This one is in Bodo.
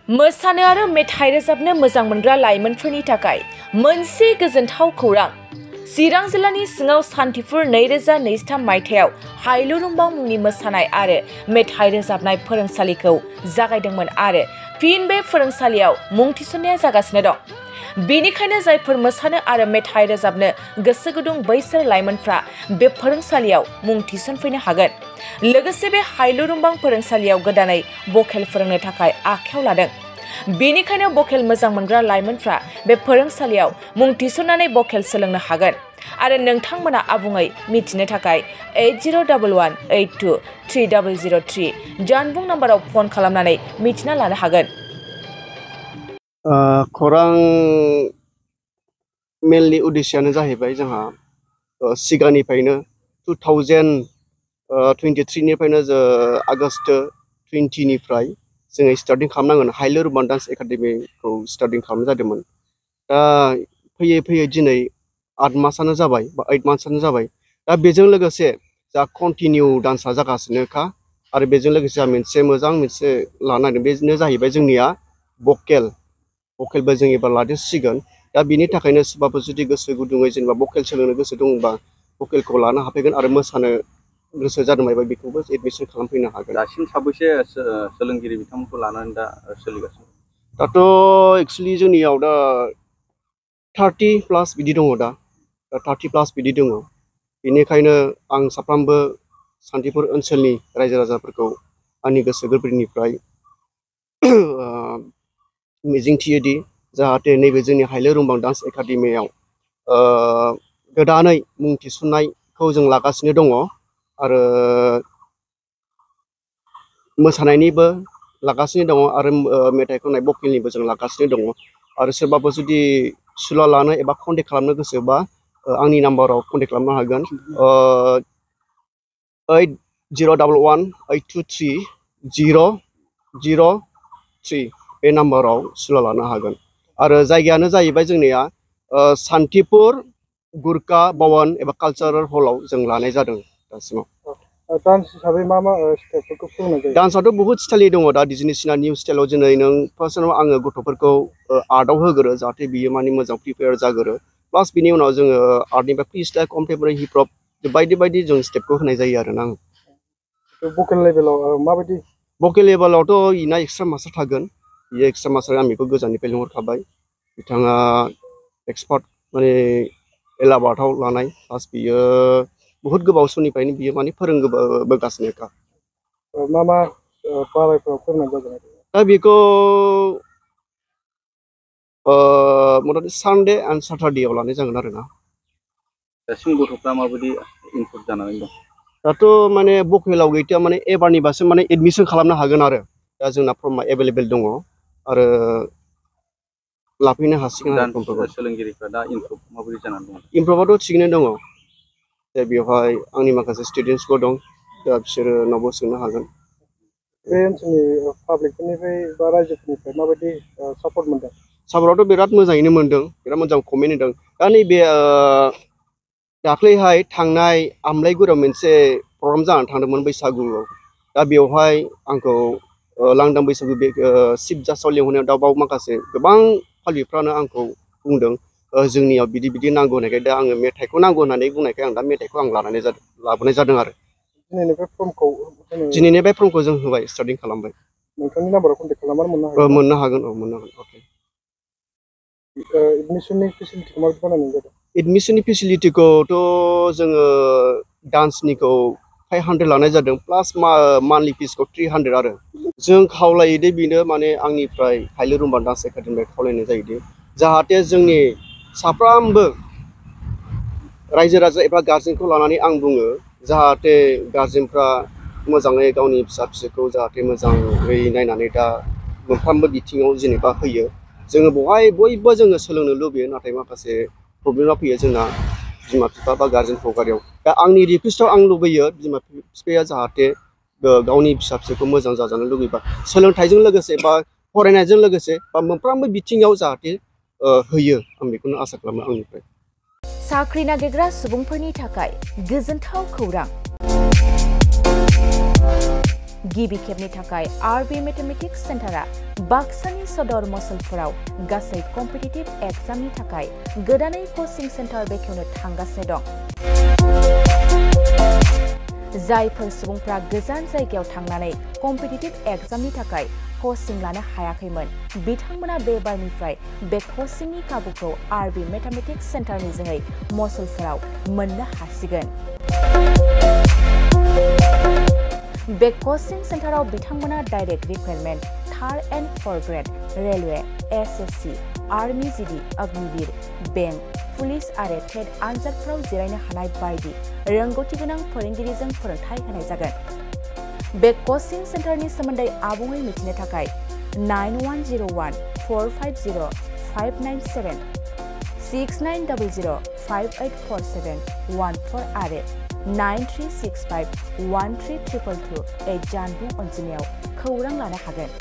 मोसानो आरो मेथाइ रोजाबनो मोजां मोनग्रा लाइमोनफोरनि थाखाय मोनसे गोजोनथाव खौरां। चिरां जिल्लानि सिङाव सान्तिपुर 2023 मायथाइयाव हायलुरुमबां मुंनि मोसानाय आरो मेथाइ रोजाबनाय फोरोंसालिखौ जागायदोंमोन आरो फिन बे फोरोंसालियाव मुं थिसननाया जागासिनो दं। बेनिखायनो जायफोर मोसानो आरो मेथाइ रोजाबनो गोसो गुदुं बैसोर लाइमोनफ्रा बे फोरोंसालियाव मुं थिसनफैनो हागोन। लोगोसे बे हायलुरुमबां फोरोंसालियाव गोदानै भकेल फोरोंनो थाखाय आखायाव लादों। बेनिखायनो भकेल मोजां मोनग्रा लाइमोनफ्रा बे फोरोंसालियाव मुं थिसननानै भकेल सोलोंनो हागोन आरो नोंथांमोना आबुङै मिथिनो थाखाय 8011823003 जानबुं नाम्बाराव फन खालामनानै मिथिना लानो हागोन। खौरां मेलनि उद्देश्यानो जाहैबाय जोंहा सिगांनिफ्रायनो 2023 निफ्रायनो आगस्ट 20 निफ्राय जोङो स्टार्टिं खालामनांगोन। हायलुरुमबां डान्स एकाडेमिखौ स्टार्टिं खालामनाय जादोंमोन। दा फैयै फैयै दिनै 8 मासआनो जाबाय बा 8 मान्थ्सआनो जाबाय। दा बेजों लोगोसे जा कन्टिनिउ डान्सआ जागासिनोखा आरो बेजों लोगोसे मोनसे मोजां मोनसे लानानै बेनो जाहैबाय जोंनिया भकेलबो जों एबार लादेरसिगोन। दा बिनि थाखायनो सोरबाफोर जुदि गोसो गुदुङै जेनेबा भकेल सोलोंनो गोसो दंबा भकेलखौ लानो हाफैगोन आरो मोसानो गोसो जादोंबा बेखौबो एडमिसन खालामफैनो हागोन। दासिम साबैसे सोलोंगिरि बिथांमोनखौ लानानै दा सोलिगासिनो? दाथ' एक्सुवेलि जोंनियाव दा 30+ बिदि दङ। दा 30+ बिदि दङ। बेनिखायनो आं साफ्रोमबो सान्तिपुर ओनसोलनि रायजो राजाफोरखौ आंनि गोसो गोरबोनिफ्राय मिजिंथियोदि जाहाथे नैबे जोंनि हायलुरुमबां डान्स एकाडेमियाव गोदानै मुं थिसननायखौ जों लागासिनो दङ आरो मोसानायनिबो लागासिनो दङ आरो मेथाइ खननाय भकेलनिबो जों लागासिनो दङ। आरो सोरबाफोर जुदि सुला लानो एबा कन्टेक्ट खालामनो गोसोबा आंनि नाम्बाराव कन्टेक्ट खालामनो हागोन। 8011823003 बे नाम्बाराव सुला लानो हागोन। आरो जायगायानो जाहैबाय जोंनिया सान्तिपुर गुरखा भवन एबा कालचारेल हलाव जों लानाय जादों दासिमाव। डान्स हिसाबै मा स्टाइलफोरखौ फोरोंनाय जायो? डान्सआथ' बहुत स्टाइलनि दङ। दा डिजिनेसिना निउ स्टाइलाव दिनै नों फार्स्टआव आङो गथ'फोरखौ आर्टआव होगोरो जाहाथे बियो माने मोजां प्रिपेयार जागोरो। प्लास बिनि उनाव जोङो आर्टनिफ्राय free style contemporary hip hop बायदि बायदि जों स्टेपखौ होनाय जायो आरोना। भकेल लेभेलाव माबायदि? भकेल लेभेलावथ' इना एक्सट्रा मास्टार थागोन। बियो एक्सट्रा मास्टार आं बेखौ गोजाननिफ्राय लिंहरखाबाय। बिथाङा एक्सपार्ट माने एलाबार्टआव लानाय प्लास बियो बहुत गोबाव समनिफ्रायनो बियो माने फोरोंबोगासिनोखा। मा बारायफ्राव फोरोंनाय जागोन? दा बेखौ मथामथि सानडे एन्ड साटारडेआव लानाय जागोन आरोना। दासिम गथ'फ्रा माबायदि इनपुट जानानै दं? दाथ' माने भकेलाव गैथ'आ माने एबारनिबासो माने एडमिसन खालामनो हागोन आरो दा जोंना फर्मा एभेलेबेल दङ आरो लाफैनो हासिगोन आरो सोलोंगिरिफ्रा दा इमप्रुभ माबायदि जानानै दं? इमप्रुभआथ' थिगैनो दङ। दा बेवहाय आंनि माखासे स्टुडेन्टसफोर दं। दा बिसोरो नावबो सोंनो हागोन। बे ओनसोलनि पाब्लिकफोरनिफ्राय बा रायजोफोरनिफ्राय माबायदि सापर्ट मोनदों? सापर्टआथ' बिराद मोजाङैनो मोनदों। बिराद मोजां कमेन्ट होदों। दा नैबे दाख्लैहाय थांनाय आमलायगुरियाव मोनसे प्रग्राम जानानै थांदोंमोन बैसागुआव। दा बेवहाय आंखौ लांदां बैसागु बे चिफ जास्टआव लिंहरनायाव दा बाव माखासे गोबां पाब्लिकफ्रानो आंखौ बुंदों जोंनियाव बिदि बिदि नांगौ होननायखाय दा आङो मेथाइखौ नांगौ होननानै बुंनायखाय आं दा मेथाइखौ आं लाबोनाय जादों आरो। दिनैनिफ्राय फर्मखौ जों होबाय, स्टार्टिं खालामबाय। नोंथांनि नाम्बाराव कन्टेक्ट खालामनानै मोननो हागोन? मोननो हागोन। औ मोननो हागोन। अके। एडमिसननि फेसिलिटिखौ माबायदि बानायनाय जादों? एडमिसननि फेसिलिटिखौथ' जोङो डान्सनिखौ 500 लानाय जादों प्लास मान्थलि फिसखौ 300 आरो। जों खावलायोदि बेनो माने आंनिफ्राय हायलुरुमबां डान्स एकाडेमिनिफ्राय खावलायनाय जायोदि जाहाथे जोंनि साफ्रोमबो रायजो राजा एबा गार्जेनखौ लानानै आं बुङो जाहाथे गार्जेनफ्रा मोजाङै गावनि फिसा फिसौखौ जाहाथे मोजाङै नायनानै दा मोनफ्रोमबो बिथिङाव जेनेबा होयो जोङो बयबो जोङो सोलोंनो लुबैयो नाथाय माखासे प्रब्लेमा फैयो जोंना बिमा बिफा बा गार्जेन हगारियाव दा आंनि रिकुवेस्टआव आं लुबैयो बिमा बिफाया जाहाथे गावनि फिसा फिसौखौ मोजां जाजानो लुबैबा सोलोंथाइजों लोगोसे बा फरायनायजों लोगोसे बा मोनफ्रोमबो बिथिङाव जाहाथे होयो आं बेखौनो आसा खालामो आंनिफ्राय साख्रि नागिरग्रा सुबुंफोरनि थाखाय गोजोनथाव खौरां गिबि खेबनि थाखाय आरबि मेथमेटिक्स सेन्टारा बाक्सानि सदर मसलपुराव गासै कम्पिटिटिभ एग्जामनि थाखाय गोदानै कचिं सेन्टार बेखेवनो थांगासिनो दं जायफोर सुबुंफ्रा गोजान जायगायाव थांनानै कम्पिटिटिभ एग्जामनि थाखाय कचिं लानो हायाखैमोन बिथांमोना बे बारनिफ्राय बे कचिंनि खाबुखौ आरबि मेथमेटिक्स सेन्टारनि जोहै मसलपुराव मोननो हासिगोन बे कचिं सेन्टाराव बिथांमोना direct recruitment 3rd and 4th grade railway SSC army GD Agniveer bank police आरो टेट आनजादफोराव जिरायनो हानाय बायदि रोंगौथि गोनां फोरोंगिरिजों फोरोंथाय होनाय जागोन बे कचिं सेन्टारनि सोमोन्दै आबुङै मिथिनो थाखाय 9101450597 6900584714 आरो 9365132228 जानबुं अनजिमायाव खौरां लानो हागोन